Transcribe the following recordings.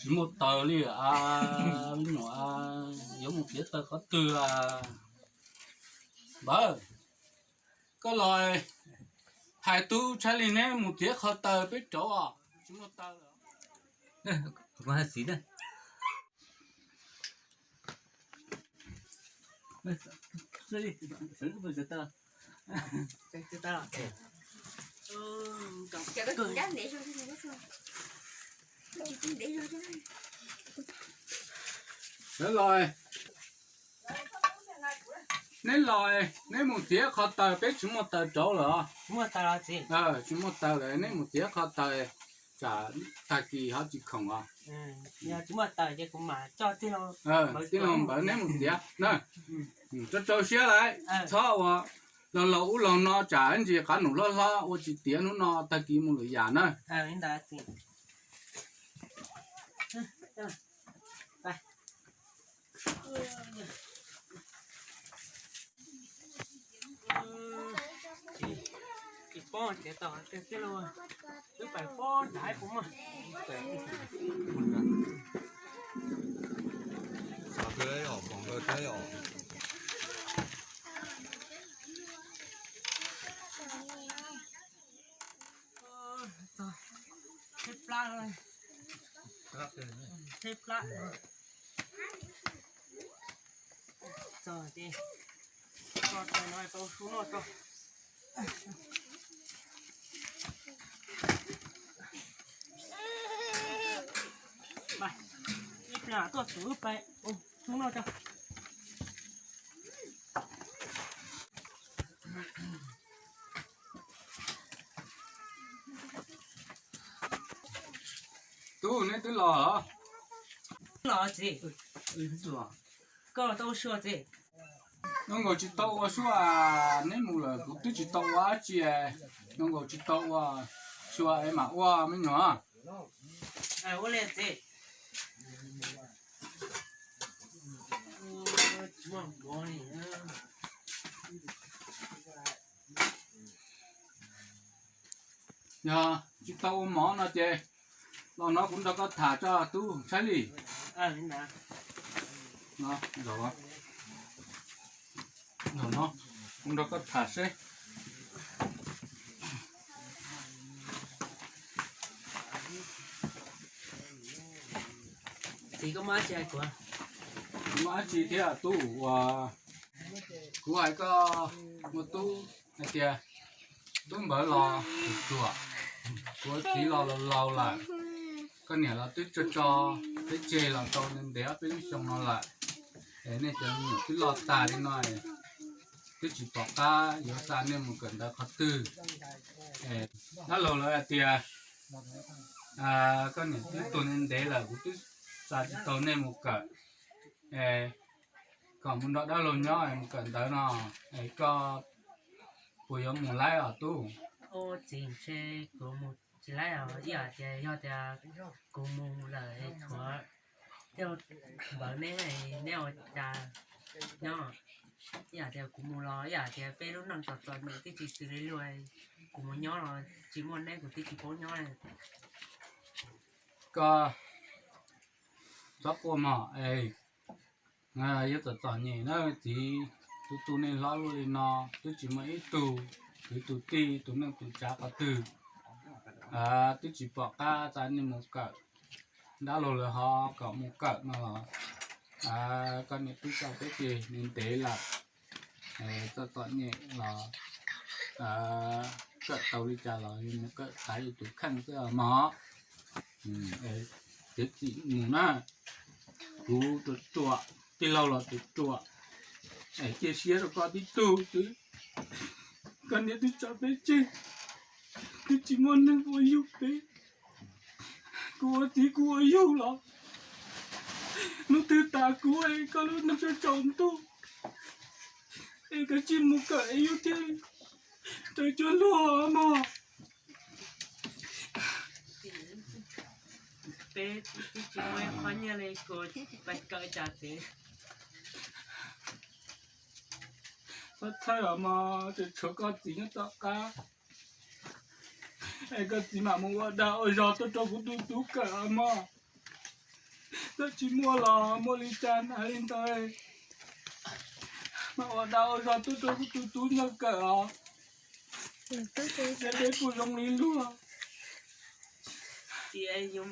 Tsis muaj taws li a, me nyuam, yuav mus txiav taws qhov twg a? Npawg, koj los hais tub Tshab Lis neb mus txiav qhov taws peb rauv os, tsis muaj taws. Neb los, neb los, neb mus txiav qhov taws, peb tsis muaj taws rauv lawm. Tsis muaj taws lawm, neb mus txiav qhov taws, tsam tag kis ho tsis khoom os. Tij laug Npawg neb mus txiav na. Rau rau siab lawm, txhob ua laug laug ub laug no tsam ntsis qab num hlob hlob ua tsis tiav hnub no tag kis mus lwm yam na. Thib plab, thib plab. Txog ces tso taws no tau su noj tso. Ib pliag tuaj txug wb pais su noj tso. Tub, neb twb los? Los txiv. Koj tau ua sua txiv? Zoo nkaus tsis tau ua sua, neb mus lawm kuv twb tsis tau ua dab tsi. Zoo nkaus tsis tau ua sua es mam ua me nyuam. Ua li txiv. Yog tsis tau ua mov no ces los no kuv nrog koj tham tso tub Tshaib Lis. Los no kuv nrog koj tham seb. Txiv, koj muaj dab tsi hais kuv? Muaj dab tsi thiab tub? Uas kuv hais koj muaj tub hais tias tub Npawg los ruam ruam, kuv txiv los laus laus lawm, koj niam los twb tso tso peb tseg los tau ntev ob peb lub xyoo no lawm. Es nej cov me nyuam twb loj tas li no, twb tsis pom qab yuav xa nej mus kawm ntawv qhov twg. Dab laug lawv hais tias koj niam twb tuag ntev ntev lawm, kuv twb xa tsis tau nej mus kawm. Es kom mus nrog dab laug nyob es mus kawm ntawv no, es koj puas yuav mus laib os tub? Txiv, ntshe kuv mus tsis laib os, ib yam tias yog tias kuv mus lawm tshuav tej Npawg neb, neb ua cas nyob? Ib yam tias kuv mus los ib yam tias peb lub neej txom txom nyem twb tsis xws li luag, kuv mus nyob los tsis muaj neb kuv twb tsis paub nyob. Koj txhob quaj mog, es yog txom txom nyem na txiv, tus tus neeg hlob luaj li no twb tsis muaj ib tug kwv tus tij tus neej tus tsav qhov twg, twb tsis pom qab xa nej mus kawm. Dab laug lawv ho kom mus kawm no los koj niam twb tso peb tseg ntev lawm, txom txom nyem los kawm tau li cas los mus kawm xaiv yus tus kheej xwb mog. Txiv txim mus na, kuv ruam ruam, tij laug los ruam ruam, es cia siab rau koj tib tug xwb. Koj niam twb tso peb tseg, twb tsis muaj neeg ua yug peb. Kuv ua txiv kuv ua yug los hnub twg tas kuv es koj lub neej tsaus ntuj, es koj cia mus kawm es yus thiaj raws cuag luag mog. Peb twb tsis muaj ib qho nyiaj li, kuv pais kawm cas txiv? Txhob txhawj os mog, tseem tshuav koj txiv nyob tom qab, es koj txiv mam mus ua dag ua zog tuaj rau kuv tus tub kawm os mog. Txawm tsis muaj los muaj li cas hnav li ntawd, mas ua dab ua zog tuaj rau kuv tus tub nrog kawm os. Thiab peb kuj zoo li luag. Tias yuav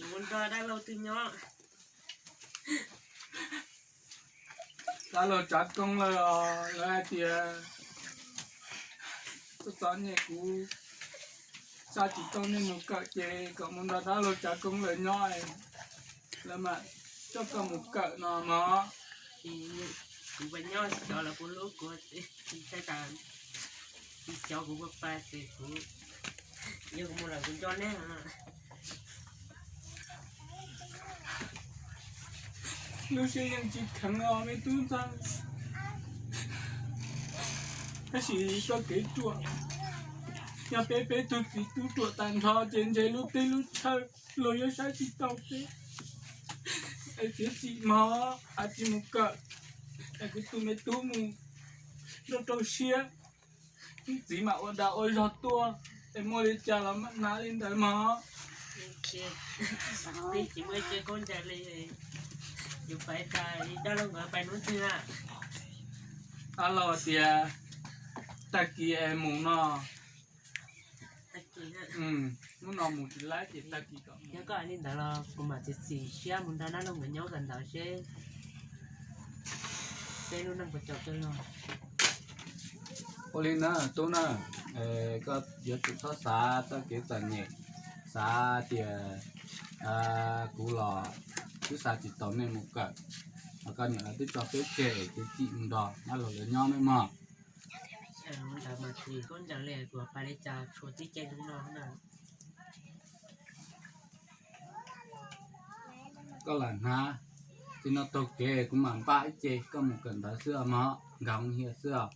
mus nrog dab laug twg nyob? Dab laug tsav koob lawm os, lawv hais tias txom txom nyem kuv xa tsis tau nej mus kawm ces kom mus nrog dab laug tsav koob lawm nyob, lawv mam coj koj mus kawm no mog. Kuv nyob xyov lawv puas hlub kuv, tsis tas, tsis xyov kuv puas pa ces kuv yog kuv mus lawm kuv nco nej. Lub siab yeej tsis kheev os me tub ntxawg, tab sis koj kev ruam, yog peb peb tug txiv tub ruam tag nrho ces ntshe lub teb lub chaw luag yuav saib tsis taus peb. Es txiav txim mog, hais tsis mus kawm, es kuv tus me tub mus rau rau siab, txiv mam ua dag ua zog tuaj, es muaj li cas los mam hnav li ntawd mog. Tsis muaj ib ce khaub ncaws li, yuav pais tas dab laug nkawd pais hnub twg na? Dab laug tias tag kis es mus no. Hnub no mus tsis laib ces tag kis kom mus. Yog koj hais li ntawd los kuv mam txiav txim siab mus nrog dab laug nkawd nyob kawm ntawv seb peb lub neej puas caum kawg los. Ua li na tub na, koj yuav tsum txhob xav txoj kev txom nyem, xav tias kuv los twb xa tsis tau nej mus kawm, koj niam lawv twb tso peb tseg, txiav txim mus nrog dab laug lawv nyob nawb mog. Ntawd mas tsis khaub ncaws li, kuv pais li cas tshuav tib ce zoo no na. Koj lam hnav, txij no taug kev kuv mam npaj ib ce koj mus kawm ntawv xwb mog, nkag hoob hias xwb os.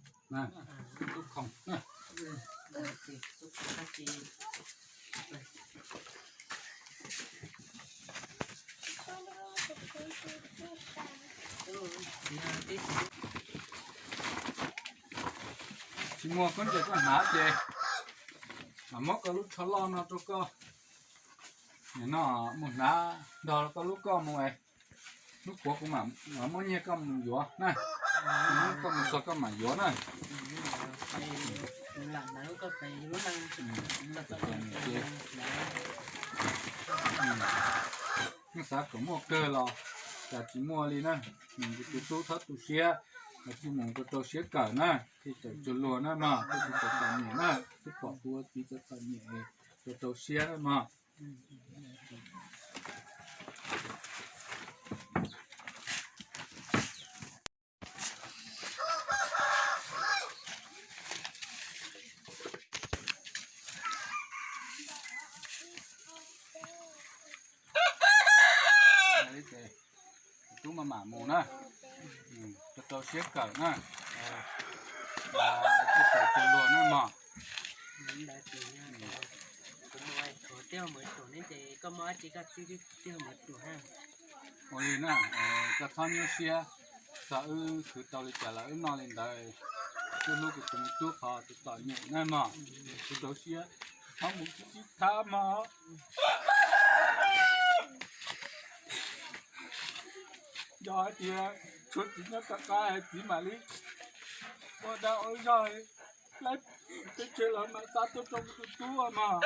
Tsis muaj khaub ncaws koj hnav ces mam muab koj lub tsho loj no rau koj. Nim no mus hnav nrog koj lub koj mus es, hnub puav kuv mam muab nyiaj koj mus yuav na. Hnub koj mus txog koj mam yuav na. Yeej xav kom muaj kawg los cas tsis muaj li na. Tus tub txhob tu siab, mus mus rau rau siab kawm na, thiaj txawm tsuag luag na mog, thiaj tsis txom nyem na, twb pom kuv ua txiv txom txom nyem, rau rau siab na mog. Tub maj mam mus na, rau rau siab kawm na, thiaj txawm tsuag luag na mog. Ua li na, koj txhob nyuaj siab, txog wb khwv tau li cas los wb noj li ntawd. Wb hlub kuv tus me tub qhov txom nyem na mog, kuv rau siab, txhob mus sib sib thab mog. Yog hais tias tshuav txiv nyob tom qab es txiv mam li ua dag ua zog, laib peb tsev los mam xa tuaj rau kuv tus tub mog.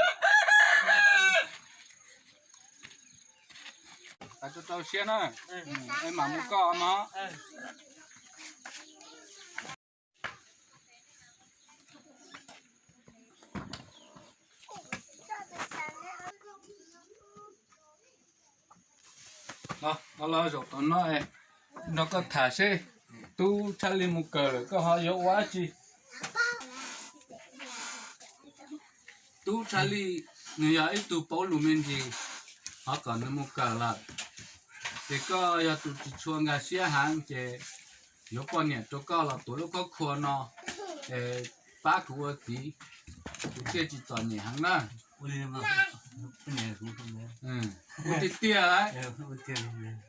Rau rau siab na, es mam mus koj mog. Los zaum tom no nrog koj tham seb, tub Tshaj Li mus kawm lawm koj ho yuav ua dab tsi? Tub Tshaj Li nws yog ib tug paub lus me ntsis, ho kom nws mus kawm lawm, ces koj yog tus tsis tshua nkag siab heev ces yuav poj niam rau koj los tuav lub khaub khua no, es pab kuv ua txiv, kuv thiaj tsis txom nyem heev na. Ua tiag tiag lawm.